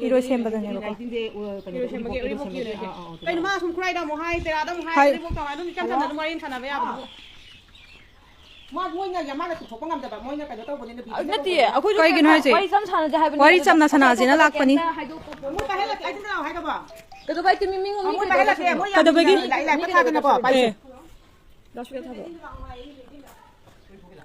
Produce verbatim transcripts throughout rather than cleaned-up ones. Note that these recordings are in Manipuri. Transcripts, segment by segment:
ꯏꯔꯣꯏꯁꯦꯝꯕꯗꯅꯦꯕꯀꯣ꯫ ꯏꯔꯣꯏꯁꯦꯝꯕꯒꯤ ꯎꯔꯤꯄꯣꯛꯀꯤ ꯌꯨꯅꯤꯠ꯫ ꯑꯥ, ꯑꯥ, ꯑꯥ, ꯀꯩꯅꯣ ꯃꯥ ꯁꯨꯝ ꯈꯨꯔꯥꯏꯗ ꯑꯃꯨꯛ ꯍꯥꯏ, ꯇꯦꯔꯥꯗ ꯑꯃꯨꯛ ꯍꯥꯏ, ꯍꯥꯏ꯫ ꯎꯔꯤꯄꯣꯛꯇ ꯑꯃꯨꯛ ꯍꯥꯏ, ꯑꯗꯨꯝ ꯏꯆꯝ ꯆꯝꯅ ꯑꯗꯨꯝ ꯋꯥꯔꯤ ꯁꯥꯟꯅꯕ ꯌꯥꯕꯗꯨꯕꯨ꯫ ꯃꯥ, ꯃꯣꯏꯅ ꯌꯥꯝ ꯃꯥꯅ ꯄꯨꯊꯣꯛꯄ ꯉꯝꯗꯕ, ꯃꯣꯏꯅ ꯀꯩꯅꯣ ꯇꯧꯕꯅꯤꯅ ꯕꯤꯖꯤꯅꯦꯁ ꯅꯠꯇꯦ, ꯇꯧꯕꯅꯤꯅ꯫ ꯑꯩꯈꯣꯏꯁꯨ ꯀꯩꯒꯤꯅꯣ ꯍꯥꯏꯁꯦ? ꯋꯥꯔꯤ ꯆꯝ ꯁꯥꯟꯅꯁꯦ ꯍꯥꯏꯕꯅꯤ, ꯋꯥꯔꯤ ꯑꯗꯨꯗ ꯆꯝꯅ ꯁꯥꯟꯅꯁꯦꯅ ꯑꯇꯣꯞꯄ ꯂꯥꯛꯄꯅꯤ꯫ ꯀꯩꯝꯇ ꯍꯥꯏꯗꯣꯛꯄ ꯃꯣꯏ ꯄꯥꯏꯍꯜꯂꯛꯀꯦ, ꯑꯩ ꯁꯤꯗ ꯂꯥꯛꯑꯣ ꯍꯥꯏꯒꯕ? ꯀꯩꯗꯧꯕꯩ ꯇꯤꯃꯤ ꯃꯤ ꯃꯤ ꯃꯣꯏ ꯄꯥꯏꯍꯜꯂꯛꯀꯦ, ꯃꯣꯏ ꯌꯥꯝ ꯀꯩꯗꯧꯕꯒꯤ? ꯂꯥꯏ, ꯂꯥꯏ ꯃꯤ ꯄꯊꯥꯗꯅꯀꯣ, ꯀꯩꯗꯧꯕꯒꯤ? ꯄꯥꯏꯁꯦ꯫ ꯑꯦ꯫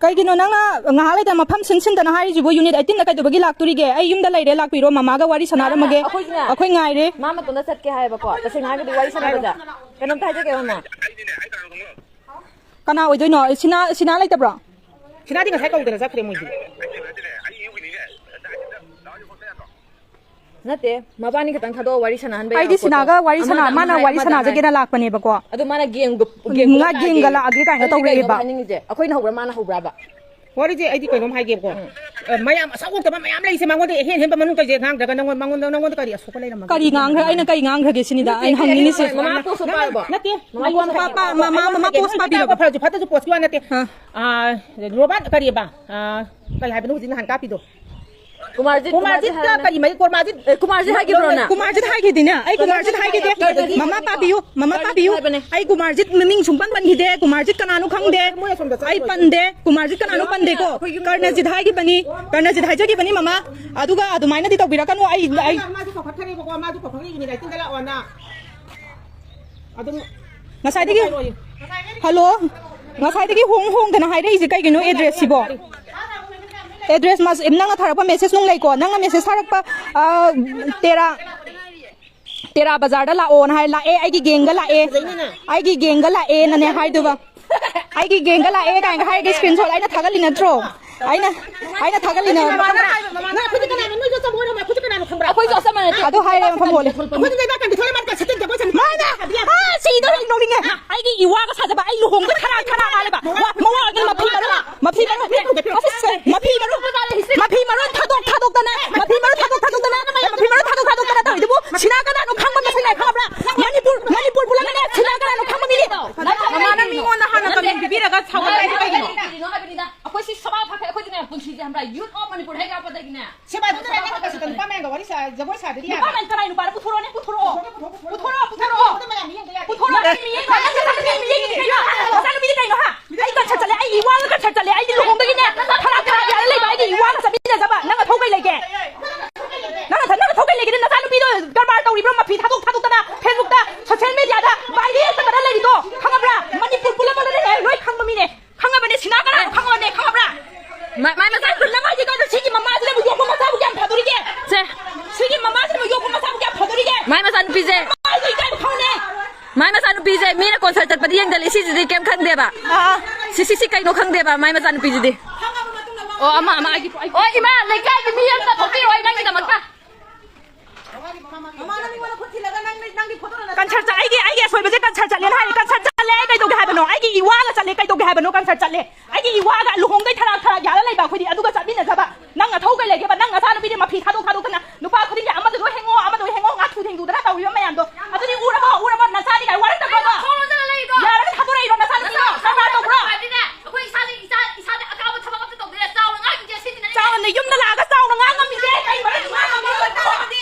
ꯀꯩꯒꯤꯅꯣ ꯅꯪꯅ ꯉꯥꯏꯍꯥꯛ ꯂꯩꯇꯅ ꯃꯐꯝ ꯁꯤꯟ ꯁꯤꯟꯗꯅ ꯍꯥꯏꯔꯤꯁꯤꯕꯨ? ꯌꯨꯅꯤꯠ ꯑꯩꯠꯇꯤꯟꯗ ꯀꯩꯗꯧꯕꯒꯤ ꯂꯥꯛꯇꯣꯔꯤꯒꯦ? ꯑꯩ ꯌꯨꯝꯗ ꯂꯩꯔꯦ, ꯂꯥꯛꯄꯤꯔꯣ, ꯃꯃꯥꯒ ꯋꯥꯔꯤ ꯁꯥꯟꯅꯔꯝꯃꯒꯦ꯫ ꯑꯩꯈꯣꯏꯁꯨꯅꯦ꯫ ꯑꯩꯈꯣꯏ ꯉꯥꯏꯔꯦ꯫ ꯃꯥ ꯃꯇꯣꯝꯇ ꯆꯠꯀꯦ ꯍꯥꯏꯌꯦꯕꯀꯣ꯫ ꯇꯁꯦꯡꯅ ꯍꯥꯏꯔꯒꯗꯤ ꯋꯥꯔꯤ ꯁꯥꯟꯅꯕꯗ ꯀꯩꯅꯣꯝꯇ ꯍꯥꯏꯖꯒꯦ, ꯃꯃꯥ꯫ ꯀꯅꯥ ꯑꯣꯏꯗꯣꯏꯅꯣ? ꯁꯤꯅꯥ, ꯁꯤꯅꯥ ꯂꯩꯇꯕ꯭ꯔꯣ? ꯁꯤꯅꯥꯗꯤ ꯉꯁꯥꯏ ꯀꯧꯗꯅ ꯆꯠꯈ꯭ꯔꯦ ꯃꯣꯏꯗꯤ꯫ ꯅꯠꯇꯦ, ꯃꯕꯥꯅꯤ ꯈꯛꯇꯪ ꯊꯥꯗꯣꯛꯑ ꯋꯥꯔꯤ ꯁꯥꯟꯅꯍꯟꯕ ꯑꯩꯗꯤ ꯌꯥꯕ ꯄꯣꯠꯇꯣ꯫ ꯁꯤꯅꯥꯒ ꯋꯥꯔꯤ ꯁꯥꯟꯅ-, ꯑꯃꯅ ꯑꯃ ꯃꯥꯅ ꯊꯥꯗꯣꯛ ꯋꯥꯔꯤ ꯍꯥꯏ꯫ ꯁꯥꯟꯅꯖꯒꯦꯅ ꯂꯥꯛꯄꯅꯦꯕꯀꯣ꯫ ꯑꯗꯨ ꯃꯥꯅ ꯒꯦꯡꯗꯣ, ꯒꯦꯡꯗꯣ ꯉꯥ ꯂꯥꯛꯑꯒꯦ꯫ ꯒꯦꯡꯒ ꯂꯥꯛꯑꯒꯦ ꯀꯥꯏꯅ ꯍꯧꯖꯤꯛ ꯀꯩꯅꯣ ꯇꯧꯔꯛꯑꯦꯕ꯫ ꯍꯥꯏꯅꯤꯡꯉꯤꯁꯦ? ꯑꯩꯈꯣꯏꯅ ꯍꯧꯕ꯭ꯔꯥ, ꯃꯥꯅ ꯍꯧꯕ꯭ꯔꯥꯕ? ꯋꯥꯔꯤꯁꯦ ꯑꯩꯗꯤ ꯀꯩꯅꯣꯝ ꯍꯥꯏꯒꯦꯕꯀꯣ꯫ ꯎꯝ꯫ ꯑ, ꯃꯌꯥꯝ ꯑꯁꯥꯎ ꯑꯣꯛꯇꯕ ꯃꯌꯥꯝ ꯂꯩꯁꯦ ꯃꯉꯣꯟꯗ ꯍꯦꯟ ꯍꯦꯟꯕ ꯃꯅꯨꯡ ꯀꯩꯁꯦ ꯉꯥꯡꯗ꯭ꯔꯒ ꯅꯪꯉꯣꯟ-, ꯃꯉꯣꯟꯗ, ꯅꯪꯉꯣꯟꯗ ꯀꯔꯤ ꯑꯁꯣꯛꯄ ꯂꯩꯔꯝꯃꯒꯦ? ꯀꯔꯤ ꯉꯥꯡꯈ꯭ꯔꯦ? ꯑꯩꯅ ꯀꯔꯤ ꯉꯥꯡꯈ꯭ꯔꯒꯦ ꯁꯤꯅꯤꯗ ꯑꯩꯅ ꯍꯪꯅꯤꯡꯉꯤꯁꯦ꯫ ꯃꯃꯥ ꯄꯣꯠꯁꯨ ꯄꯥꯏꯔꯕꯣ? ꯅꯠꯇꯦ꯫ ꯃꯃꯥ ꯄꯣꯠꯁꯨ ꯃꯃꯥ, ꯄꯥꯏꯔꯕꯣ? ꯃꯃꯥ, ꯃꯃꯥ ꯄꯣꯠꯁꯨ ꯄꯥꯕꯤꯔꯕꯣ? ꯐꯔꯁꯨ ꯐꯠꯇ꯭ꯔꯁꯨ ꯄꯣꯠꯁꯨ ꯋꯥ ꯅꯠꯇꯦ꯫ ꯑ꯫ ꯑ, ꯔꯣꯕꯥꯔꯠ ꯀꯔꯤꯕ? ꯑ, ꯀꯔꯤ ꯍꯥꯏꯕꯅꯣ ꯍꯧꯖꯤꯛ ꯅꯍꯥꯟ ꯀꯥꯞꯄꯤꯗꯣ? ꯀꯨꯃꯥꯔꯖꯤꯠ, ꯀꯨꯃꯥꯔꯖꯤꯠ ꯀꯨꯃꯥꯔꯖꯤꯠꯀ ꯍꯥꯏꯕꯅꯦ꯫ ꯀꯔꯤ ꯃꯔꯤ? ꯀꯨꯃꯥꯔꯖꯤꯠ, ꯑꯦ, ꯀꯨꯃꯥꯔꯖꯤꯠ ꯍꯥꯏꯈꯤꯕ꯭ꯔꯣ ꯅꯪ? ꯀꯨꯃꯥꯔꯖꯤꯠ ꯍꯥꯏꯈꯤꯗꯤꯅꯦ꯫ ꯑꯩ ꯀꯨꯃꯥꯔꯖꯤꯠ ꯍꯥꯏꯈꯤꯗꯦ꯫ ꯀꯔꯤ? ꯃꯃꯥ ꯄꯥꯕꯤꯌꯨ, ꯃꯃꯥ ꯀꯔꯤ ꯄꯥꯕꯤꯌꯨ꯫ ꯍꯥꯏꯕꯅꯦ? ꯑꯩ ꯀꯨꯃꯥꯔꯖꯤꯠ ꯃꯃꯤꯡ ꯁꯨꯡꯄꯟ ꯄꯟꯈꯤꯗꯦ꯫ ꯀꯨꯃꯥꯔꯖꯤꯠ ꯀꯅꯥꯅꯣ ꯈꯪꯗꯦ꯫ ꯃꯣꯏ ꯑꯁꯣꯝꯗ ꯆꯠꯈ꯭ꯔꯣ꯫ ꯑꯩ ꯄꯟꯗꯦ꯫ ꯀꯨꯃꯥꯔꯖꯤꯠ ꯀꯅꯥꯅꯣ ꯄꯟꯗꯦꯀꯣ꯫ ꯀꯔꯅꯖꯤꯠ ꯍꯥꯏꯈꯤꯕꯅꯤ꯫ ꯀꯔꯅꯖꯤꯠ ꯍꯥꯏꯖꯈꯤꯕꯅꯤ ꯃꯃꯥ꯫ ꯑꯗꯨꯒ ꯑꯗꯨꯃꯥꯏꯅꯗꯤ ꯇꯧꯕꯤꯔꯛꯀꯅꯨ꯫ ꯑꯩ, ꯑꯩ ꯃꯥꯁꯨ ꯆꯥꯎꯈꯠꯈ꯭ꯔꯦꯕꯀꯣ꯫ ꯃꯥꯁꯨ ꯀꯧꯊꯣꯛꯈ꯭ꯔꯦ ꯌꯨꯅꯤꯠ ꯑꯩꯠꯇꯤꯟꯗ ꯂꯥꯛꯑꯣꯅ꯫ ꯑꯗꯨꯝ ꯉꯁꯥꯏꯗꯒꯤ, ꯍꯜꯂꯣ? ꯉꯁꯥꯏꯗꯒꯤ ꯍꯣꯡ ꯍꯣꯡꯗꯅ ꯍꯥꯏꯔꯛꯏꯁꯦ ꯀꯩꯒꯤꯅꯣ ꯑꯦꯗ꯭ꯔꯦꯁꯁꯤꯕꯣ? ꯑꯦꯗ꯭ꯔꯦꯁ ꯃꯁ-, ꯅꯪꯅ ꯊꯥꯔꯛꯄ ꯃꯦꯁꯦꯖ ꯅꯨꯡ ꯂꯩꯀꯣ? ꯅꯪꯅ ꯃꯦꯁꯦꯖ ꯊꯥꯔꯛꯄ, ꯑ, ꯇꯦꯔꯥ, ꯇꯦꯔꯥ ꯕꯖꯥꯔꯗ ꯂꯥꯛꯑꯣꯅ ꯍꯥꯏ, ꯂꯥꯛꯑꯦ, ꯑꯩꯒꯤ ꯒꯦꯡꯒ ꯂꯥꯛꯑꯦ, ꯑꯩꯒꯤ ꯒꯦꯡꯒ ꯂꯥꯛꯑꯦꯅꯅꯦ ꯍꯥꯏꯗꯨꯕ꯫ ꯑꯩꯒꯤ ꯒꯦꯡꯒ ꯂꯥꯛꯑꯦ ꯀꯥꯏꯅꯒ ꯍꯥꯏꯔꯒ ꯁ꯭ꯀ꯭ꯔꯤꯟ ꯁꯣꯠ ꯑꯩꯅ ꯊꯥꯒꯠꯂꯤ ꯅꯠꯇ꯭ꯔꯣ? ꯑꯩꯅ, ꯑꯩꯅ ꯊꯥꯒꯠꯂꯤ ꯅꯠꯇ꯭ꯔꯣ? ꯅꯪ ꯑꯩꯈꯣꯏꯗꯤ ꯀꯅꯥꯅꯣ? ꯅꯣꯏꯁꯨ ꯆꯞ ꯃꯥꯟꯅꯕ, ꯑꯩꯈꯣꯏꯁꯨ ꯀꯅꯥꯅꯣ ꯈꯪꯕ꯭ꯔꯥ? ꯑꯩꯈꯣꯏꯁꯨ ꯆꯞ ꯃꯥꯟꯅꯩ꯫ ꯑꯗꯨ ꯍꯥꯏꯔꯦ ꯃꯐꯝ ꯍꯣꯜꯂꯦ꯫ ꯑꯩꯈꯣꯏꯗꯤ ꯂꯩꯕꯥꯛ ꯀꯟꯕꯤ ꯊꯣꯛꯂꯛꯑꯦ, ꯃꯥꯅ ꯁꯠꯇꯤꯟ ꯇꯧꯕ ꯁꯟ-, ꯃꯥꯅ! ꯑꯥ, ꯁꯤꯗꯧꯔꯦ, ꯅꯣꯛꯅꯤꯡꯉꯦ꯫ ꯑꯩꯒꯤ ꯏꯋꯥꯒ ꯁꯥꯖꯕ, ꯑꯩ ꯂꯨꯍꯣꯡꯕ ꯈꯔ, ꯈꯔ ꯃꯥꯜꯂꯦꯕ꯫ ꯋꯥ, ꯃꯋꯥ ꯑꯣꯏꯒꯅꯤ, ꯃꯐꯤ ꯃꯔꯣꯟ, ꯃꯐꯤ ꯃꯔꯣꯟ, ꯑꯁ, ꯃꯐꯤ ꯃꯔꯣꯟ, ꯃꯐꯤ ꯃꯔꯣꯟ ꯊꯥꯗꯣꯛ, ꯊꯥꯗꯣꯛꯇꯅ, ꯃꯐꯤ ꯃꯔꯣꯟ ꯊꯥꯗꯣꯛ, ꯊꯥꯗꯣꯛꯇꯅ, ꯃꯐꯤ ꯃꯔꯣꯟ ꯊꯥꯗꯣꯛ, ꯊꯥꯗꯣꯛꯇꯅ ꯇꯧꯔꯤꯗꯨꯕꯨ ꯁꯤꯅꯥ ꯀꯅꯥꯅꯣ ꯈꯪꯕ ꯃꯁꯛ ꯅꯥꯏ ꯈꯪꯕ꯭ꯔꯥ? ꯃꯅꯤꯄꯨꯔ, ꯃꯅꯤꯄꯨꯔ ꯄꯨꯂꯞꯅꯅꯦ ꯁꯤꯅꯥ ꯀꯅꯥꯅꯣ ꯈꯪꯕ ꯃꯤꯅꯤ? ꯃꯃꯥꯅ ꯃꯤꯉꯣꯟꯗ ꯍꯥꯟꯅ ꯀꯃꯦꯟ ꯄꯤꯕꯤꯔꯒ ꯁꯥꯎꯒꯠꯂꯛꯏꯁꯦ ꯀꯩꯒꯤꯅꯣ? ꯀꯩꯒꯤꯅꯣ ꯍꯥꯏꯕꯅꯤꯗ, ꯑꯩꯈꯣꯏ ꯁꯤ ꯁꯕꯥ ꯐꯥꯈ꯭ꯔꯦ, ꯑꯩꯈꯣꯏꯗꯤꯅꯦ ꯄꯨꯟꯁꯤꯁꯦ ꯈꯪꯕ꯭ꯔꯥ? Youth of Manipur ꯍꯦꯛ ꯌꯥꯎꯔꯛꯄꯗꯒꯤꯅꯦ ꯁꯦꯕꯥꯗꯨꯗ ꯅꯪ ꯅꯨꯄꯥ ꯃꯌꯥꯝꯒ ꯋꯥꯔꯤ ꯁꯥ-, ꯖꯒꯣꯏ ꯁꯥꯗ꯭ꯔꯗꯤ ꯅꯨꯄꯥ ꯌꯥꯔꯣꯏ꯫ ꯃꯌꯥꯝ ꯀꯅꯥꯏ ꯅꯨꯄꯥꯅꯣ? ꯄꯨꯊꯣꯔꯛꯑꯣꯅꯦ, ꯄꯨꯊꯣꯔꯛꯑꯣ꯫ ꯄꯨꯊꯣꯔꯛꯑꯣ, ꯄꯨꯊꯣꯔꯛꯑꯣ꯫ ꯄꯨꯊꯣꯔꯛꯑꯣ, ꯃꯌꯥꯝ ꯃꯤ ꯌꯦꯡꯗ ꯌꯥꯗꯦ꯫ ꯄꯨꯊꯣꯔꯛꯑꯣ, ꯃꯤ ꯌꯦꯡꯉꯤꯁꯦ ꯀꯩꯅꯣ? ꯅꯆꯥꯅꯨꯄꯤꯗꯤ ꯀꯩꯅꯣ, ꯍꯥ? ꯑꯩ concert ꯆꯠꯂꯦ, ꯑꯩꯒꯤ ꯏꯋꯥꯒ concert ꯆꯠꯂꯦ, ꯑꯩꯗꯤ ꯂꯨꯍꯣꯡꯕꯒꯤꯅꯦ, ꯊꯔꯥꯛ ꯊꯔꯥꯛ ꯌꯥꯜꯂ ꯂꯩꯕ ꯑꯩꯒꯤ ꯏꯋꯥꯒ ꯆꯠꯃꯤꯟꯅꯖꯕ꯫ ꯅꯪ ꯅꯊꯧ ꯀꯩ ꯂꯩꯒꯦ? ꯅꯪ ꯅꯊꯧ, ꯅꯪ ꯅꯊꯧ ꯀꯩ ꯂꯩꯒꯦ? ꯅꯆꯥꯅꯨꯄꯤꯗꯣ ꯀꯔꯕꯥꯔ ꯇꯧꯔꯤꯕ꯭ꯔꯣ? ꯃꯐꯤ ꯊꯥꯗꯣꯛ ꯊꯥꯗꯣꯛꯇꯅ Facebook-ꯇ, social media-ꯗ viral ꯆꯠꯇꯅ ꯂꯩꯔꯤꯗꯣ ꯈꯪꯉꯕ꯭ꯔꯥ? ꯃꯅꯤꯄꯨꯔ ꯄꯨꯝꯕꯅꯅꯦ ꯂꯣꯏ ꯈꯪꯕ ꯃꯤꯅꯦ꯫ ꯈꯪꯉꯕꯅꯦ, ꯁꯤꯅꯥ ꯀꯅꯥꯅꯣ ꯈꯪꯉꯕꯅꯦ, ꯈꯪꯉꯕ꯭ꯔꯥ? ꯃ-, ꯃꯥꯏ ꯃꯆꯥ ꯅꯨꯄꯤ ꯅꯃꯥꯏꯗꯤ ꯀꯩꯅꯣ, ꯁꯤꯒꯤ ꯃꯃꯥꯁꯤꯅꯕꯨ ꯌꯣꯛꯄ ꯃꯆꯥꯕꯨ ꯀꯌꯥꯝ ꯐꯗꯣꯔꯤꯒꯦ? ꯁꯦ꯫ ꯁꯤꯒꯤ ꯃꯃꯥꯁꯤꯅꯕꯨ ꯌꯣꯛꯄ ꯃꯆꯥꯕꯨ ꯀꯌꯥꯝ ꯐꯗꯣꯔꯤꯒꯦ? ꯃꯥꯏ ꯃꯆꯥꯅꯨꯄꯤꯁꯦ꯫ ꯃꯥꯏꯗꯣ ꯏꯀꯥꯏꯕ ꯈꯪꯉꯨꯅꯦ꯫ ꯃꯥꯏ ꯃꯆꯥꯅꯨꯄꯤꯁꯦ ꯃꯤꯅ concert ꯆꯠꯄꯗꯤ ꯌꯦꯡꯗꯜꯂꯤ, ꯁꯤꯁꯤꯗꯤ ꯀꯩꯝ ꯈꯪꯗꯦꯕ꯫ ꯑꯥ꯫ ꯁꯤ, ꯁꯤ, ꯁꯤ ꯀꯩꯅꯣ ꯈꯪꯗꯦꯕ, ꯃꯥꯏ ꯃꯆꯥꯅꯨꯄꯤꯁꯤꯗꯤ꯫ ꯑꯣ, ꯑꯃ, ꯑꯃ, ꯑꯩꯒꯤ, ꯑꯩꯒꯤ꯫ ꯑꯣ, ꯏꯃꯥ, ꯂꯩꯀꯥꯏꯒꯤ ꯃꯤ ꯑꯝꯇ ꯊꯣꯛꯄꯤꯔꯛꯑꯣ, ꯑꯩ ꯅꯪꯒꯤꯗꯃꯛꯇ꯫ ꯃꯃꯥꯅ ꯃꯤꯉꯣꯟꯗ ꯈꯨꯠ ꯊꯤꯜꯂꯒ ꯅꯪ, ꯅꯪꯗꯤ ꯐꯣꯇꯣ ꯅꯝ-, concert ꯆꯠ-, ꯑꯩꯒꯤ, ꯑꯩꯒꯤ ꯑꯁꯣꯏꯕꯁꯦ concert ꯆꯠꯂꯦꯅ ꯍꯥꯏꯔꯦ꯫ Concert ꯆꯠꯂꯦ, ꯑꯩ ꯀꯩꯗꯧꯒꯦ ꯍꯥꯏꯕꯅꯣ? ꯑꯩꯒꯤ ꯏꯋꯥꯒ ꯆꯠꯂꯦ, ꯀꯩꯗꯧꯒꯦ ꯍꯥꯏꯕꯅꯣ? Concert ꯆꯠꯂꯦ꯫ ꯑꯩꯒꯤ ꯏꯋꯥꯒ ꯂꯨꯍꯣꯡꯗꯣꯏ ꯊꯔꯥꯛ ꯊꯔꯥꯛ ꯌꯥꯜꯂ ꯂꯩꯕ ꯑꯩꯈꯣꯏꯗꯤ ꯑꯗꯨꯒ ꯆꯠꯃꯤꯟꯅꯖꯕ꯫ ꯅꯪ ꯅꯊꯧ ꯀꯩ ꯂꯩꯒꯦꯕ? ꯅꯪ ꯅꯆꯥꯅꯨꯄꯤꯗꯤ ꯃꯐꯤ ꯊꯥꯗꯣꯛ ꯊꯥꯗꯣꯛꯇꯅ ꯅꯨꯄꯥ ꯈꯨꯗꯤꯡꯒꯤ ꯑꯃꯗ ꯂꯣꯏ ꯍꯦꯡꯉꯣ, ꯑꯃꯗ ꯂꯣꯏ ꯍꯦꯡꯉꯣ, ꯉꯥ ꯊꯨꯗꯦꯡꯗꯨꯗꯅ ꯇꯧꯔꯤꯕ ꯃꯌꯥꯝꯗꯣ꯫ ꯑꯗꯨꯗꯤ ꯎꯔꯕꯣ? ꯎꯔꯕꯣ? ꯅꯆꯥꯗꯤ ꯀꯥꯏ ꯋꯥꯔꯛꯇꯕ꯭ꯔꯣꯕ? ꯊꯣꯡ ꯂꯣꯟꯖꯜꯂ ꯂꯩꯗꯣ꯫ ꯌꯥꯔꯒ ꯊꯥꯗꯣꯔꯛꯏꯔꯣ ꯅꯆꯥꯅꯨꯄꯤꯗꯣ? ꯅꯆꯥ ꯀꯔꯕꯥꯔ ꯇꯧꯕ꯭ꯔꯣ? ꯍꯥꯏꯕꯗꯤꯅꯦ, ꯑꯩꯈꯣꯏ ꯏꯁꯥꯒꯤ, ꯏꯆꯥ, ꯏꯁꯥꯗ ꯑꯀꯥꯕ ꯊꯕꯛ ꯑꯝꯇ ꯇꯧꯗꯦ꯫ ꯆꯥꯎꯅ ꯉꯥꯡꯉꯤꯁꯦ ꯁꯤꯅꯤꯅꯦ꯫ ꯆꯥꯎꯅ ꯌꯨꯝꯗ ꯂꯥꯛꯑꯒ ꯆꯥꯎꯅ ꯉꯥꯡꯉꯝꯃꯤꯁꯦ ꯀꯩ ꯃꯔꯝꯒꯤꯅꯣ?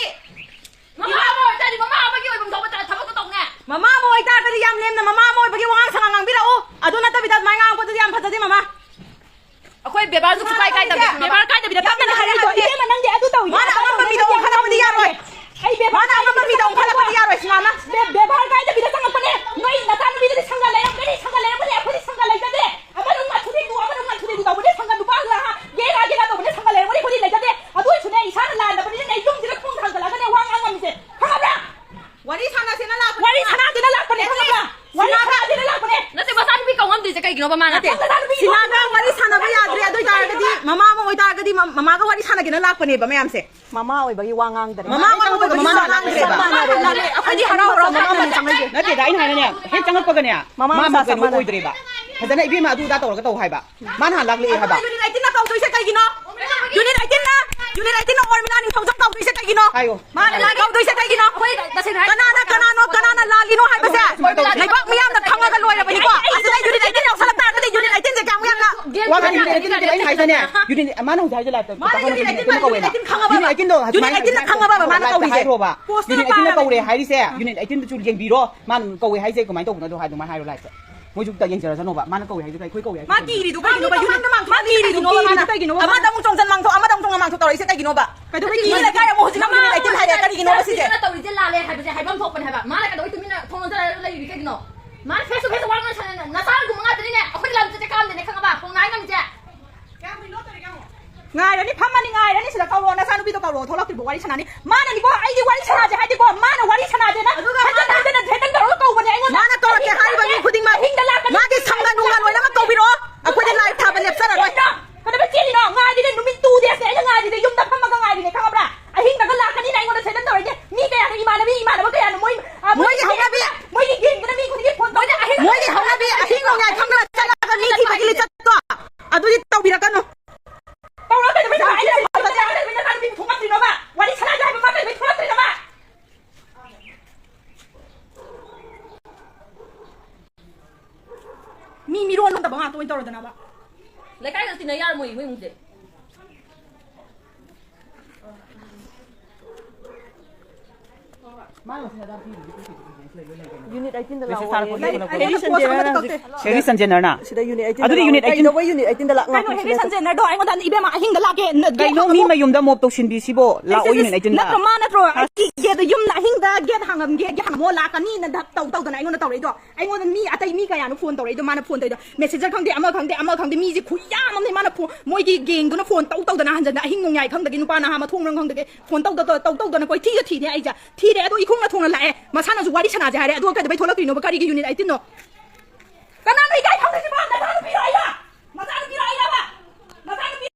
ꯃꯃꯥ ꯑꯃ ꯑꯣꯏꯇꯥꯔꯗꯤ ꯃꯃꯥ ꯑꯃꯒꯤ ꯑꯣꯏꯐꯝ ꯊꯣꯛꯄ ꯊꯕꯛꯇꯣ ꯇꯧꯅꯦ꯫ ꯃꯃꯥ ꯑꯃ ꯑꯣꯏꯇꯥꯔꯒꯗꯤ ꯌꯥꯝ ꯂꯦꯝꯅ ꯃꯃꯥ ꯑꯃ ꯑꯣꯏꯕꯒꯤ ꯋꯥꯉꯥꯡ ꯁꯉꯥꯡ ꯉꯥꯡꯕꯤꯔꯛꯎ꯫ ꯑꯗꯨ ꯅꯠꯇꯕꯤꯗ ꯑꯗꯨꯃꯥꯏꯅ ꯉꯥꯡꯉꯛꯄꯗꯨꯗꯤ ꯌꯥꯝ ꯐꯖꯗꯦ, ꯃꯃꯥ꯫ ꯑꯩꯈꯣꯏ ꯕꯦꯕꯥꯔꯁꯨ ꯁꯨꯡꯀꯥꯏ ꯀꯥꯏꯗꯕꯤ꯫ ꯕꯦꯕꯥꯔ ꯀꯥꯏꯗꯕꯤꯗ ꯇꯞꯅ ꯍꯥꯏꯔꯛꯏꯗꯣ, "ꯏꯕꯦꯝꯃ, ꯅꯪꯗꯤ ꯑꯗꯨ ꯇꯧꯏ, ꯃꯥꯅ ꯑꯗꯨ ꯇꯧꯏ, ꯑꯉꯝꯕ ꯃꯤꯗ ꯑꯣꯟꯈꯠꯂꯛꯄꯗꯤ ꯌꯥꯔꯣꯏ꯫ ꯑꯩ ꯕꯦꯕꯥꯔ ꯃꯥꯅ ꯑꯉꯝꯕ ꯃꯤꯗ ꯑꯣꯟꯈꯠꯂꯛꯄꯗꯤ ꯌꯥꯔꯣꯏ, ꯁꯤꯃꯥꯅ꯫ ꯕꯦ-, ꯕꯦꯕꯥꯔ ꯀꯥꯏꯗꯕꯤꯗ ꯆꯪꯉꯛꯄꯅꯦ꯫ ꯅꯣꯏ ꯅꯆꯥꯅꯨꯄꯤꯗꯨꯗꯤ ꯁꯪꯒ ꯂꯩꯔꯝꯒꯅꯤ, ꯁꯪꯒ ꯂꯩꯔꯝꯒꯅꯤ, ꯑꯩꯈꯣꯏꯗꯤ ꯁꯪꯒ ꯂꯩꯖꯗꯦ꯫ ꯑꯃꯗ ꯉꯥ ꯊꯨꯗꯦꯛꯇꯨ, ꯑꯃꯗ ꯉꯥ ꯊꯨꯗꯦꯛꯇꯨ ꯇꯧꯕꯅꯦ, ꯁꯪꯒ ꯅꯨꯄꯥ ꯂꯥ-, ꯒꯦꯔꯥ ꯒꯦꯔꯥ ꯇꯧꯕꯅꯦ, ꯁꯪꯒ ꯂꯩꯔꯝꯒꯅꯤ, ꯑꯩꯈꯣꯏꯗꯤ ꯂꯩꯖꯗꯦ꯫ ꯑꯗꯨ ꯑꯣꯏꯁꯨꯅꯦ, ꯏꯁꯥꯅ ꯂꯥꯟꯗꯕꯅꯤꯅꯅꯦ, ꯌꯨꯝꯁꯤꯗ ꯊꯣꯡ ꯊꯥꯡꯖꯜꯂꯛꯑꯒꯅꯦ, ꯋꯥ ꯉꯥꯡ ꯉꯝꯃꯤꯁꯦ꯫ ꯈꯪꯉꯕ꯭ꯔꯥ? ꯋꯥꯔꯤ ꯁꯥꯟꯅꯁꯦꯅ ꯂꯥꯛꯄꯅꯦ꯫ ꯋꯥꯔꯤ ꯁꯥꯟꯅꯁꯦꯅ ꯂꯥꯛꯄꯅꯦ, ꯈꯪꯉꯕ꯭ꯔꯥ? ꯋꯥꯔꯤ ꯁꯥꯟꯅꯁꯦꯅ ꯂꯥꯛꯄꯅꯦ꯫ ꯅꯠꯇꯦ, ꯃꯆꯥꯅꯨꯄꯤ ꯀꯧ ꯉꯝꯗ꯭ꯔꯤꯁꯦ ꯀꯩꯒꯤꯅꯣꯕ ꯃꯥꯅ? ꯅꯠꯇꯦ, ꯁꯤꯅꯥꯒ ꯋꯥꯔꯤ ꯁꯥꯟꯅꯕ ꯌꯥꯗ꯭ꯔꯦ꯫ ꯑꯗꯨ ꯑꯣꯏꯇꯥꯔꯒꯗꯤ ꯃꯃꯥ ꯑꯃ ꯑꯣꯏꯇꯥꯔꯒꯗꯤ ꯃ-, ꯃꯃꯥꯒ ꯋꯥꯔꯤ ꯁꯥꯟꯅꯒꯦꯅ ꯂꯥꯛꯄꯅꯦꯕ ꯃꯌꯥꯝꯁꯦ꯫ ꯃꯃꯥ ꯑꯣꯏꯕꯒꯤ ꯋꯥ ꯉꯥꯡꯗ꯭ꯔꯦ꯫ ꯃꯃꯥ ꯑꯣꯏꯕꯒꯤ ꯋꯥ ꯉꯥꯡꯗ꯭ꯔꯦꯕ꯫ ꯃꯃꯥ ꯉꯥꯡꯗ꯭ꯔꯦꯕ꯫ ꯑꯩꯈꯣꯏꯗꯤ ꯍꯔꯥꯎ ꯍꯔꯥꯎ ꯃꯃꯥ ꯑꯃꯅ ꯆꯪꯉꯛꯏꯁꯦ꯫ ꯅꯠꯇꯦꯗ, ꯑꯩꯅ ꯍꯥꯏꯅꯅꯦ, ꯍꯦꯛ ꯆꯪꯉꯛꯄꯒꯅꯦ, ꯃꯃꯥ ꯃꯥ ꯃꯆꯥ ꯆꯞ ꯀꯩꯅꯣ ꯃꯥꯟꯅꯔꯦ꯫ ꯑꯣꯏꯗ꯭ꯔꯦꯕ꯫ ꯐꯖꯅ ꯏꯕꯦꯝꯃ ꯑꯗꯨ ꯑꯗꯥ ꯇꯧꯔꯒ ꯇꯧ ꯍꯥꯏꯕ꯫ ꯃꯥꯅ ꯍꯥꯟꯅ ꯂꯥꯛꯂꯛꯑꯦ ꯍꯥꯏꯕ꯫ ꯑꯗꯨ unit eighteen-ꯅ ꯀꯧꯗꯣꯏꯁꯦ ꯀꯩꯒꯤꯅꯣ? Unit eighteen-ꯅ, unit eighteen-ꯅ ꯎꯔꯃꯤꯂꯥ ꯅꯤꯡꯊꯧꯖꯝ ꯀꯧꯗꯣꯏꯁꯦ ꯀꯩꯒꯤꯅꯣ? ꯍꯥꯏꯌꯣ꯫ ꯃꯥꯅ ꯂꯥꯛ ꯀꯧꯗꯣꯏꯁꯦ ꯀꯩꯒꯤꯅꯣ? ꯑꯩꯈꯣꯏ ꯇꯁꯦꯡꯅ ꯍꯥꯏꯔꯗꯤ ꯀꯅꯥꯅ, ꯀꯅꯥꯅꯣ, ꯀꯅꯥꯅ ꯂꯥꯜꯂꯤꯅꯣ ꯍꯥꯏꯕꯁꯦ ꯂꯩꯕꯥꯛ ꯃꯤꯌꯥꯝꯅ ꯈꯪꯉꯒ ꯂꯣꯏꯔꯕꯅꯤꯀꯣ꯫ ꯑꯁꯤꯗ unit eighteen ꯌꯥꯎꯁꯜꯂꯛ ꯇꯥꯔꯒꯗꯤ unit eighteen-ꯁꯦ ꯀꯌꯥꯃꯨꯛ ꯌꯥꯝꯅ ꯀꯣ, ꯀꯔꯤ ꯀꯔꯤ ꯀꯔꯤ ꯀꯔꯤ ꯑꯩꯅ ꯍꯥꯏꯁꯤꯅꯦ, ꯌꯨꯅꯤꯠ, ꯃꯥꯅ ꯍꯧꯖꯤꯛ ꯍꯥꯏꯁꯦ ꯂꯥꯏꯐꯇ ꯃꯥꯅ ꯇꯥꯍꯧꯅ ꯌꯨꯅꯤꯠ ꯑꯩꯠꯇꯤꯟ ꯌꯨꯅꯤꯠ ꯑꯩꯠꯇꯤꯟꯗꯣ ꯈꯪꯉꯕ? ꯌꯨꯅꯤꯠ ꯑꯩꯠꯇꯤꯟꯗꯣ ꯌꯨꯅꯤꯠ ꯑꯩꯠꯇꯤꯟꯗ ꯈꯪꯉꯕꯕ ꯃꯥꯅ ꯂꯥꯏꯐꯇ ꯀꯧꯔꯤꯁꯦ? ꯍꯥꯏꯈ꯭ꯔꯣꯕ꯫ Poster unit ꯑꯩꯠꯇꯤꯟꯗ ꯄꯥꯔꯕꯅꯦ꯫ ꯆꯨꯔꯤ ꯌꯦꯡꯕꯤꯔꯣ, ꯃꯥꯅ ꯀꯧꯋꯦ ꯍꯥꯏꯁꯦ ꯌꯨꯅꯤꯠ ꯑꯩꯠꯇꯤꯟꯗ ꯆꯨꯔꯤ ꯌꯦꯡꯕꯤꯔꯣ, ꯃꯥꯅ ꯀꯧꯋꯦ ꯍꯥꯏꯁꯦ ꯀꯃꯥꯏꯅ ꯇꯧꯕꯅꯣ ꯑꯗꯣ ꯍꯥꯏ, ꯑꯗꯨꯃꯥꯏꯅ ꯍꯥꯏꯔꯣ ꯂꯥꯏꯐꯇ꯫ ꯃꯣꯏꯁꯨ ꯑꯝꯇ ꯌꯦꯡꯖꯔꯁꯅꯣꯕ, ꯃꯥꯅ ꯀꯧꯋꯦ ꯍꯥꯏꯁꯦ ꯀꯩ-, ꯑꯩꯈꯣꯏ ꯀꯧꯋꯦ ꯍꯥꯏꯁꯦ ꯃꯥ ꯀꯩꯅꯣ? ꯀꯤꯔꯤꯗꯨ ꯀꯩꯒꯤꯅꯣꯕ? ꯃꯥ ꯌꯨꯅꯤꯠ ꯀꯤꯔꯤꯗꯨ ꯃꯥ ꯀꯤꯔꯤꯗꯨ ꯀꯩꯒꯤꯅꯣꯕ? ꯑꯃꯗ ꯑꯃꯨꯛ ꯆꯣꯡꯁꯤꯟ ꯃꯥꯡꯊꯣꯛ, ꯑꯃꯗ ꯑꯃꯨꯛ ꯆꯣꯡꯁꯤꯟ ꯃꯥꯡꯊꯣꯛ ꯇꯧꯔꯛꯏꯁꯦ ꯀꯩꯒꯤꯅꯣꯕ? ꯀꯩꯗꯧꯕꯩ ꯃꯤꯅ ꯀꯤꯔꯤꯅꯣ? ꯂꯩꯀꯥꯏ ꯑꯃꯨꯛ ꯍꯧꯖꯤꯛ ꯃꯥ ꯌꯨꯅꯤꯠ ꯑꯩꯠꯇꯤꯟ ꯍꯥꯏꯔꯦ, ꯀꯔꯤꯒꯤꯅꯣꯕ ꯁꯤꯁꯦ? ꯇꯧꯔꯤꯁꯦ ꯂꯥꯜꯂꯦ ꯍꯥꯏꯕꯁꯦ ꯍꯥꯏꯐꯝ ꯊꯣꯛꯄꯅꯦ ꯍꯥꯏꯕ꯫ ꯃꯥꯅ ꯀꯩꯗꯧꯕꯩ ꯇꯨꯃꯤꯟꯅ ꯊꯣꯡ ꯂꯣꯟꯁꯤꯜꯂꯒ ꯂꯩꯔꯤꯕ ꯀꯩꯒꯤꯅꯣ? ꯃꯥꯅ face to face ꯋꯥ ꯉꯥꯡꯁꯟꯅ-, ꯅꯆꯥꯅ ꯀꯨꯝꯕ ꯉꯥꯛꯇꯅꯤꯅꯦ꯫ ꯑꯩꯈꯣꯏꯗꯤ ꯂꯝ ꯆꯠꯁꯦ ꯀꯥꯝꯗꯦꯅꯦ, ꯈꯪꯉꯕ? ꯈꯣꯡꯅꯥꯏ ꯉꯝꯁꯦ꯫ ꯉꯥꯏꯔꯅꯤ, ꯐꯝꯃꯅꯤ, ꯉꯥꯏꯔꯅꯤ, ꯁꯤꯗ ꯀꯧꯔꯣ, ꯅꯆꯥꯅꯨꯄꯤꯗꯣ ꯀꯧꯔꯣ, ꯊꯣꯛꯂꯛꯇ꯭ꯔꯤꯕꯣ ꯋꯥꯔꯤ ꯁꯥꯟꯅꯅꯤ꯫ ꯃꯥꯅꯅꯤꯀꯣ, ꯑꯩꯗꯤ ꯋꯥꯔꯤ ꯁꯥꯟꯅꯁꯦ ꯍꯥꯏꯗꯤꯀꯣ, ꯃꯥꯅ ꯋꯥꯔꯤ ꯁꯥꯟꯅꯁꯦꯅ ꯑꯗꯨꯒ ꯍꯟꯖꯟ ꯍꯟꯖꯟꯅ threaten ꯇꯧꯔꯒ ꯀꯧꯕꯅꯦ ꯑꯩꯉꯣꯟꯗ꯫ ꯃꯥꯅ ꯀꯧꯔꯛꯀꯦ ꯍꯥꯏꯔꯤꯕ ꯃꯤ ꯈꯨꯗꯤꯡꯃꯛ, ꯑꯍꯤꯡꯗ ꯂꯥꯛꯀꯅꯤ꯫ ꯃꯥꯒꯤ ꯁꯪꯒ ꯅꯨꯡꯒ ꯂꯣꯏꯅꯃꯛ ꯀꯧꯕꯤꯔꯛꯑꯣ, ꯑꯩꯈꯣꯏꯗꯤ live ꯊꯥꯕ ꯂꯦꯞꯆꯔꯔꯣꯏ꯫ ꯀꯩꯗꯧꯕꯩ ꯆꯦꯜꯂꯤꯅꯣ? ꯉꯥꯏꯔꯤꯅꯦ, ꯅꯨꯃꯤꯠ two days ꯅꯦ ꯑꯩꯅ ꯉꯥꯏꯔꯤꯁꯦ, ꯌꯨꯝꯗ ꯐꯝꯃꯒ ꯉꯥꯏꯔꯤꯅꯦ, ꯈꯪꯉꯕ꯭ꯔꯥ? ꯑꯍꯤꯡꯗꯒ ꯂꯥꯛꯀꯅꯤꯅ ꯑꯩꯉꯣꯟꯗ threaten ꯇꯧꯔꯛꯏꯁꯦ꯫ ꯃꯤ ꯀꯌꯥꯅꯣ? ꯏꯃꯥꯟꯅꯕꯤ, ꯏꯃꯥꯟꯅꯕ ꯀꯌꯥꯅꯣ? ꯃꯣꯏ, ꯑ, ꯃꯣꯏꯒꯤ ꯃꯣꯏꯒꯤ ꯍꯧꯅꯕꯤ꯫ ꯒꯦꯡꯗꯨꯅ ꯃꯤ ꯈꯨꯗꯤꯡꯒꯤ phone ꯇꯧꯔꯒ ꯑꯍꯤꯡ ꯃꯣꯏꯒꯤ ꯍꯧꯅꯕꯤ ꯑꯍꯤꯡ ꯅꯣꯡꯌꯥꯏ ꯐꯝꯗꯅ ꯆꯠꯂꯒ ꯃꯤ ꯊꯤꯕꯒꯤ ꯂꯤꯆꯠꯇꯣ ꯑꯗꯨꯗꯤ ꯇꯧꯕꯤꯔꯛꯀꯅꯨ꯫ ꯇꯧꯔꯛꯀꯅꯨ, ꯀꯩꯗꯧꯕꯩ ꯅꯆꯥꯅꯨꯄꯤꯕꯨ ꯊꯣꯛꯂꯛꯇ꯭ꯔꯤꯅꯣꯕ? ꯋꯥꯔꯤ ꯁꯥꯟꯅꯁꯦ ꯍꯥꯏꯕ ꯃꯥ ꯀꯩꯗꯧꯕꯩ ꯊꯣꯛꯂꯛꯇ꯭ꯔꯤꯅꯣꯕ? ꯃꯤ ꯃꯤꯔꯣꯟ ꯂꯣꯟꯗꯕ ꯉꯥꯛꯇ ꯑꯣꯏꯅ ꯇꯧꯔꯗꯅꯕ꯫ ꯂꯩꯀꯥꯏꯒ ꯇꯤꯟꯅ ꯌꯥꯔꯝꯃꯣꯏ ꯃꯣꯏ ꯏꯃꯨꯡꯁꯦ꯫ ꯃꯥꯅ ꯉꯁꯤ ꯍꯤꯗꯥꯛ ꯄꯤꯔꯤꯗꯨꯗꯤ ꯀꯩ ꯀꯩ ingredients ꯂꯩꯕ ꯂꯩꯒꯦ? ꯌꯨꯅꯤꯠ ꯑꯩꯠꯇꯤꯟꯗ ꯃꯦꯁꯦꯖ ꯂꯥꯛꯑꯣ꯫ ꯊꯥꯔꯛꯄ ꯂꯩ, ꯅꯠꯇ꯭ꯔꯣ? ꯂꯩ, ꯁꯦꯔꯤ ꯂꯩ, ꯁꯟꯖꯦꯟ ꯄꯣꯁ ꯍꯥꯏꯅ ꯑꯃꯗ ꯍꯧꯖꯤꯛ꯫ ꯀꯛꯇꯦ꯫ ꯁꯦꯔꯤ ꯁꯟꯖꯦꯟ ꯍꯥꯏꯅ? ꯁꯤꯗ ꯌꯨꯅꯤꯠ ꯑꯩꯠꯇꯤꯟꯗ ꯑꯗꯨꯗꯤ ꯂꯥꯛꯑꯣ꯫ Unit eighteen. ꯀꯩꯗꯧꯕꯩ ꯌꯨꯅꯤꯠ ꯑꯩꯠꯇꯤꯟꯗ ꯂꯥꯛ-, ꯀꯩꯅꯣ, ꯂꯥꯛꯄ ꯁꯦꯔꯤ ꯁꯤꯗ? ꯁꯟꯖꯦꯟ ꯍꯥꯏꯗꯣ ꯑꯩꯉꯣꯟꯗ ꯏꯕꯦꯝꯃ ꯑꯍꯤꯡꯗ ꯂꯥꯛꯀꯦ, ꯅ-, gate ꯀꯩꯅꯣ, ꯃꯤ ꯍꯥꯡꯉꯝꯃꯣ꯫ ꯃꯌꯨꯝꯗ mob ꯇꯧꯁꯤꯟꯕꯤ ꯁꯤꯕꯣ? ꯁꯦꯔꯤ ꯂꯥꯛꯑꯣ, ꯁꯟꯖꯦꯟ ꯌꯨꯅꯤꯠ ꯑꯩꯠꯇꯤꯟꯗ꯫ ꯅꯠꯇ꯭ꯔꯣ ꯃꯥ ꯅꯠꯇ꯭ꯔꯣ? ꯁꯥ- ꯑꯩꯒꯤ gate ꯗꯣ ꯌꯨꯝꯗ ꯑꯍꯤꯡꯗ gate ꯍꯥꯡꯉꯝꯒꯦ, gate ꯍꯥꯡꯉꯝꯃꯣ ꯂꯥꯛꯀꯅꯤꯅ ꯙꯞ ꯇꯧ ꯇꯧꯗꯅ ꯑꯩꯉꯣꯟꯗ ꯇꯧꯔꯛꯏꯗꯣ꯫ ꯑꯩꯉꯣꯟꯗ ꯃꯤ ꯑꯇꯩ ꯃꯤ ꯀꯌꯥꯅꯣ phone ꯇꯧꯔꯛꯏꯗꯣ, ꯃꯥꯅ phone ꯇꯧꯔꯤꯗꯣ꯫ Messenger ꯈꯪꯗꯦ, ꯑꯃ ꯈꯪꯗꯦ, ꯑꯃ ꯈꯪꯗꯦ, ꯃꯤꯁꯦ ꯈꯨꯌꯥꯝ ꯑꯃꯅꯦ ꯃꯥꯅ phone, ꯃꯣꯏꯒꯤ gangꯗꯨꯅ phone ꯇꯧ ꯇꯧꯗꯅ ꯍꯟꯖꯟꯅ ꯑꯍꯤꯡ ꯅꯣꯡꯌꯥꯏ ꯈꯪꯗꯒꯩ ꯅꯨꯄꯥ ꯅꯍꯥ ꯃꯊꯣꯡ ꯃꯔꯝ ꯈꯪꯗꯒꯩ phone ꯇꯧ ꯇꯧ-, ꯇꯧ ꯇꯧꯗꯅ ꯀꯣꯏꯊꯤꯒ ꯊꯤꯅꯦ ꯑꯩꯁꯦ꯫ ꯊꯤꯔꯦ ꯑꯗꯣ ꯏꯈꯣꯡꯅ ꯊꯣꯡꯅ ꯂꯥꯛꯑꯦ, ꯃꯁꯥꯅꯁꯨ ꯋꯥꯔꯤ ꯁꯥꯟꯅꯁꯦ ꯍꯥꯏꯔꯦ, ꯑꯗꯨꯒ ꯀꯩꯗꯧꯕꯩ ꯊꯣꯛꯂꯛꯇ꯭ꯔꯤꯅꯣꯕ? ꯀꯔꯤꯒꯤ unit eighteenꯅꯣ? ꯀꯅꯥꯅꯣ ꯏꯀꯥꯏ ꯈꯪꯗ꯭ꯔꯤꯁꯤꯕꯣ? ꯅꯆꯥꯅꯨꯄꯤꯔꯣ ꯑꯩꯔꯣ? ꯅꯆꯥꯅꯨꯄꯤꯔꯣ ꯑꯩꯔꯕ? ꯅꯆꯥꯅꯨꯄꯤ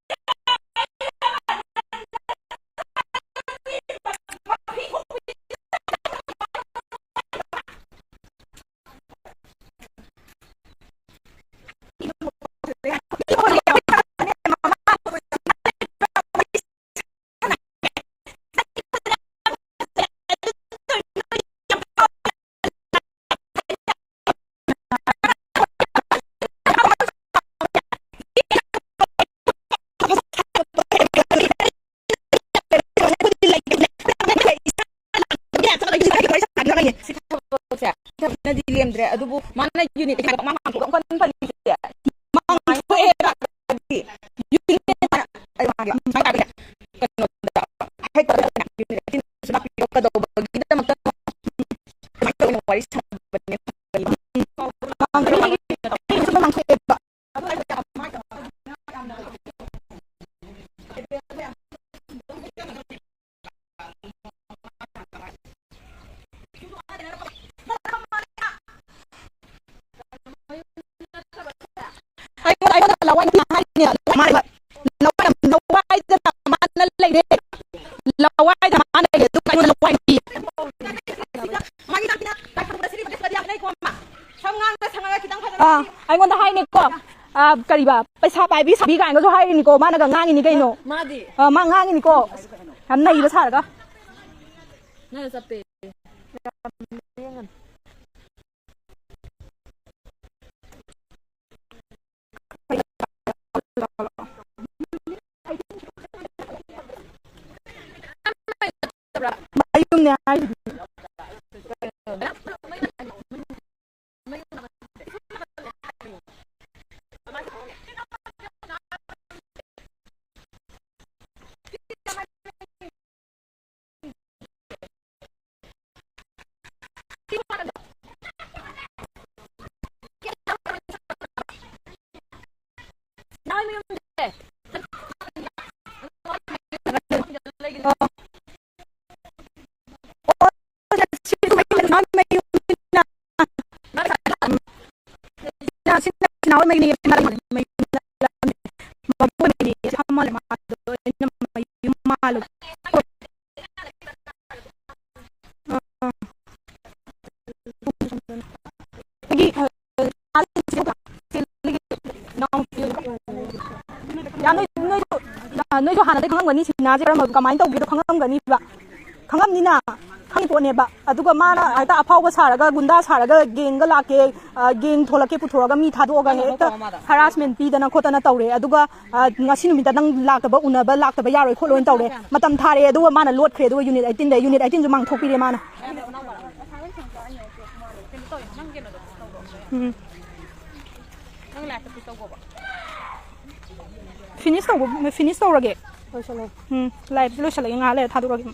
ꯁꯦꯝꯗ꯭ꯔꯦ꯫ ꯑꯗꯨꯕꯨ ꯃꯥꯅ ꯌꯨꯅꯤꯠ ꯃꯥ ꯉꯥꯡꯊꯣꯛꯑꯒ ꯑꯃꯨꯛ ꯀꯟꯅ ꯄꯟꯕꯤꯁꯦ꯫ ꯃꯥ ꯉꯥꯡꯊꯣꯛꯑꯦꯕ꯫ ꯍꯥꯏꯗꯤ ꯌꯨꯅꯤꯠ ꯀꯩꯅꯣꯗ ꯍꯦꯛꯇ ꯌꯨꯅꯤꯠ ꯑꯩꯠꯇꯤꯟ ꯀꯗꯧꯕꯒꯤꯗꯃꯛꯇ ꯀꯃꯥꯏꯅ ꯇꯧꯔꯤꯅꯣ ꯋꯥꯔꯤ ꯁꯥꯟꯅꯕꯅꯦ꯫ ꯑꯩꯉꯣꯟꯗ, ꯑꯩꯉꯣꯟꯗ ꯂꯋꯥꯏ ꯅꯨꯄꯤ ꯍꯥꯏꯔꯤꯅꯦ꯫ ꯂꯋꯥꯏꯗ ꯃꯥꯅ ꯂꯩꯔꯦ꯫ ꯂꯋꯥꯏꯗ ꯃꯥꯅ ꯂꯩꯔꯦ꯫ ꯑꯗꯨꯒ ꯑꯩꯉꯣꯟꯗ ꯂꯋꯥꯏ ꯅꯨꯄꯤ꯫ ꯑꯥ, ꯑꯩꯉꯣꯟꯗ ꯍꯥꯏꯅꯦꯀꯣ꯫ ꯑꯥ, ꯀꯔꯤꯕ? ꯄꯩꯁꯥ ꯄꯥꯏꯕꯤ ꯁꯥꯕꯤ ꯀꯥꯏꯅꯒꯁꯨ ꯍꯥꯏꯔꯤꯅꯤꯀꯣ꯫ ꯃꯥꯅꯒ ꯉꯥꯡꯉꯤꯅꯤ ꯀꯩꯅꯣ꯫ ꯃꯥꯗꯤ? ꯑꯥ, ꯃꯥ ꯉꯥꯡꯉꯤꯅꯤꯀꯣ꯫ ꯌꯥꯝ ꯅꯩꯕ ꯁꯥꯔꯒ꯫ ꯅꯪꯅ ꯆꯞꯄꯦ꯫ ꯃꯌꯨꯝꯅꯦ ꯍꯥꯏꯁꯤꯗꯤ꯫ ꯌꯥꯝ ꯅꯣꯏ-, ꯅꯣꯏꯁꯨ, ꯅꯣꯏꯁꯨ ꯍꯥꯟꯅꯗꯩ ꯈꯪꯉꯝꯒꯅꯤ, ꯁꯤꯅꯥꯁꯦ ꯀꯔꯝꯕ, ꯀꯃꯥꯏꯅ ꯇꯧꯒꯦꯗꯣ ꯈꯪꯉꯝꯒꯅꯤꯕ꯫ ꯈꯪꯉꯝꯅꯤꯅ, ꯈꯪꯉꯤ ꯄꯣꯠꯅꯦꯕ꯫ ꯑꯗꯨꯒ ꯃꯥꯅ ꯍꯦꯛꯇ ꯑꯐꯥꯎꯕ ꯁꯥꯔꯒ, ꯒꯨꯟꯗꯥ ꯁꯥꯔꯒ, ꯒꯦꯡꯒ ꯂꯥꯛꯀꯦ, ꯑ, ꯒꯦꯡ ꯊꯣꯛꯂꯛꯀꯦ ꯄꯨꯊꯣꯔꯛꯑꯒ ꯃꯤ ꯊꯥꯗꯣꯛꯑꯒ ꯍꯦꯛꯇ ꯍꯔꯥꯁꯃꯦꯟ ꯄꯤꯗꯅ ꯈꯣꯠꯇꯅ ꯇꯧꯔꯦ꯫ ꯑꯗꯨꯒ, ꯑ, ꯉꯁꯤ ꯅꯨꯃꯤꯠꯇ ꯅꯪ ꯂꯥꯛꯇꯕ, ꯎꯅꯕ ꯂꯥꯛꯇꯕ ꯌꯥꯔꯣꯏ ꯈꯣꯠꯂꯣꯏꯅ ꯇꯧꯔꯦ꯫ ꯃꯇꯝ ꯊꯥꯔꯛꯑꯦ, ꯑꯗꯨꯒ ꯃꯥꯅ ꯂꯣꯠꯈ꯭ꯔꯦ꯫ ꯑꯗꯨꯒ ꯌꯨꯅꯤꯠ ꯑꯩꯠꯇꯤꯟꯗ, ꯌꯨꯅꯤꯠ ꯑꯩꯠꯇꯤꯟꯁꯨ ꯃꯥꯡꯊꯣꯛꯄꯤꯔꯦ ꯃꯥꯅ꯫ ꯎꯝ꯫ ꯐꯤꯅꯤꯁ ꯇꯧꯕ, ꯐꯤꯅꯤꯁ ꯇꯧꯔꯒꯦ꯫ ꯎꯝ, ꯂꯥꯏꯞꯁꯦ ꯂꯣꯏꯁꯤꯜꯂꯒꯦ, ꯉꯥꯏꯍꯥꯛ ꯂꯩꯔ ꯊꯥꯗꯣꯔꯛꯑꯒꯦ꯫